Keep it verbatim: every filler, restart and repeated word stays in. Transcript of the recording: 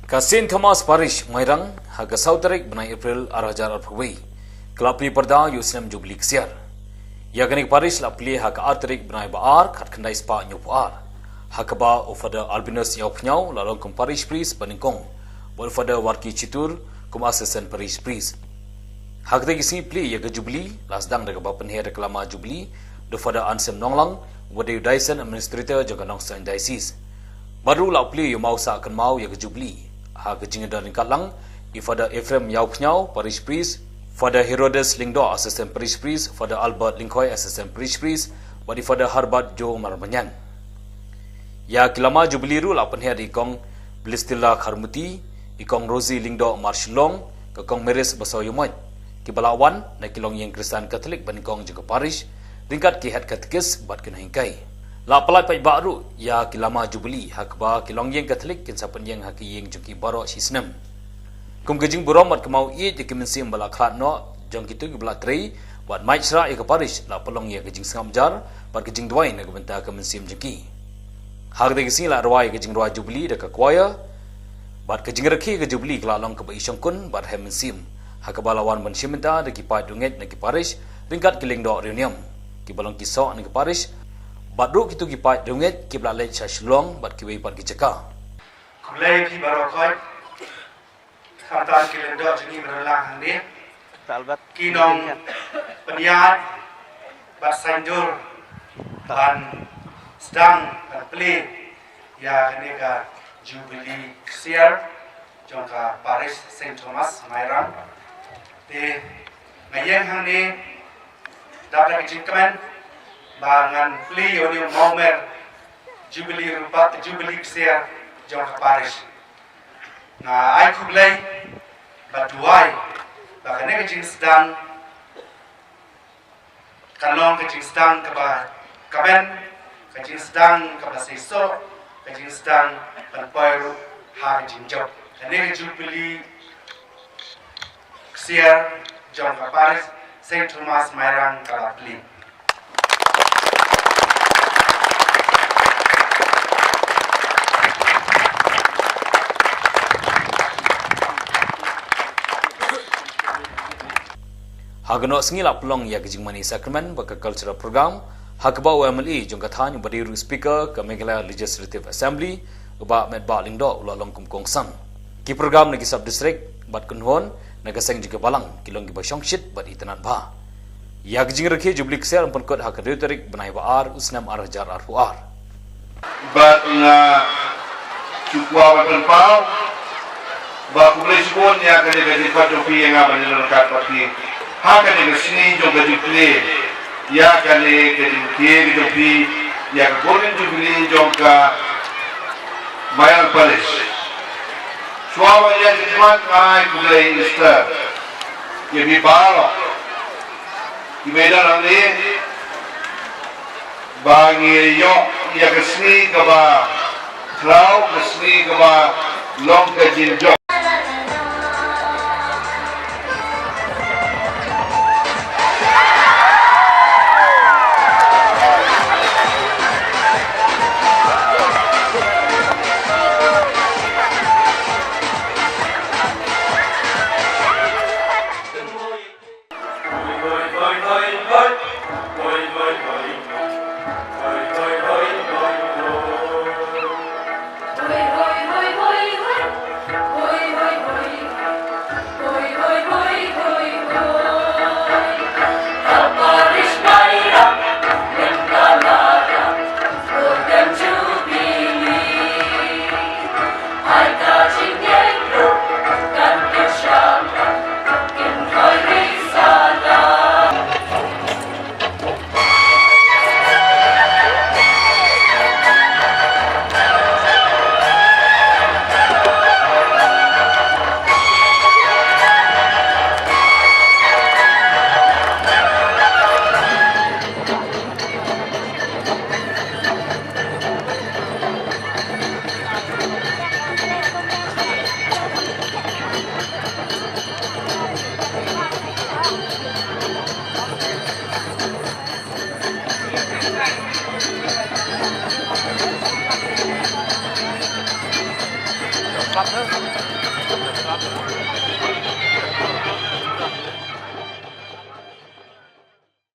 Ka Saint Thomas Parish Mairang, ha ka saw tarik bnai April ar hajar arphew wei, ka la plie pyrda ïa u snem Jubilee Ksiar. Ïa kane ka parish la plie ha ka ar tarik bnai ba ar khatkhyndai spah hynñiewphew ar, ha kaba u Father Albinus Ïawphniaw la long kum parish priest banyngkong, bad u Father Warki Chitur kum assistant parish priest. Ha katei ka sngi plie ïa ka Jubilee la sdang da kaba pynher da ka lama Jubilee da u Father Anselm Nonglang, uba dei u diocesan administrator jong ka Nongstoiñ Diocese. Bad ruh la plie ïa u mawsah kynmaw ïa ka Jubilee ha ka jingïadon ryngkat lang ïa u Father Ephraim Ïawphniaw, parish priest, Father Herodes Lyngdoh, assistant parish priest, Father Albert Lyngkhoi, assistant parish priest, bad ïa u Father Harbert Joe Marbaniang. Ïa ki lama Jubilee ruh la pynher da i Kong Blistilla Kharmuti, i Kong Rosie Lyngdoh Marshillong, ka Kong Maris Basaiawmoit, kiba la wan na ki longïing Khristan Katholik banyngkong jong ka parish, ryngkat ki head katekis bad ki nonghikai. La pyllait paidbah ruh ïa ki lama Jubilee, ha kaba ki longïing Katholik kin sa pynïeng ha ki ïing jong ki baroh shi snem. Kum ka jingburom bad kynmaw ïeit ïa ki mynsiem ba la khlad noh jong kito kiba la trei bad mait shrah ïa ka parish, la pynlong ïa ka jingsngap jar bad ka jingduwai na ka bynta ka mynsiem jong ki. Ha katei ka sngi la rwai ïa ka jingrwai Jubilee da ka choir, bad ka jingrakhe ka Jubilee ka la long kaba i shongkun bad rhem mynsiem, ha kaba la wan ban shim bynta da ki paid riewngeit na ki parish, ryngkat ki lyngdoh riewniam kiba long ki soh na ki parish, bad ruh kito ki paid riewngeit kiba la leit sha Shillong bad kiwei pat ki jaka. Khublei phi baroh khoit, khamtam ki lyngdoh jong ngi ba don lang hangne, ki nongpynïaid bad saiñdur ban sdang ban plie ïa kane ka Jubilee Ksiar jong ka Parish Saint Thomas Mairang. Te nga ïeng hangne dap da ka jingkmen ba ngan plie ïa une u mawmer Jubilee rupa, Jubilee Ksiar jong ka Parish. Nga ai khublei bad duwai ba kane ka jingsdang kan long ka jingsdang kaba kmen, ka jingsdang kaba seisoh, ka jingsdang ban poi ruh ha ka jingjop. Kane ka Jubilee Ksiar jong ka Parish Saint Thomas Mairang ka la plie. Ha ka nongsngi la pynlong ïa ka jingmane sakramen bad ka cultural program, ha kaba u M L A jong ka thaiñ uba dei ruh speaker ka Meghalaya Legislative Assembly, u Bah Metbah Lyngdoh u la long kum u kongsan. Ki program na ki sub district bad kynhun na ka seng jong ka balang ki long kiba shongshit bad itynnad bha. Ïa ka jingrakhe Jubilee Ksiar yn pynkut ha ka hynriew tarik bnai ba ar u snem ar hajar arphew ar. Bad nga shu kwah ban pynpaw ba khublei shibun ïa kane ka jingkhot jong phi ïa nga ban ïaryngkat bad phi ha kane ka sngi jong ka Jubilee, ïa kane ka jingrakhe ka jong phi ïa ka Golden Jubilee jong ka Mairang Parish. Shuwa ban ïa jingkhmat, nga ai khublei Easter ïa phi baroh kiba ïadon hangne, ba ngi ïoh ïa ka sngi kaba khraw, ka sngi kaba long ka jingjop.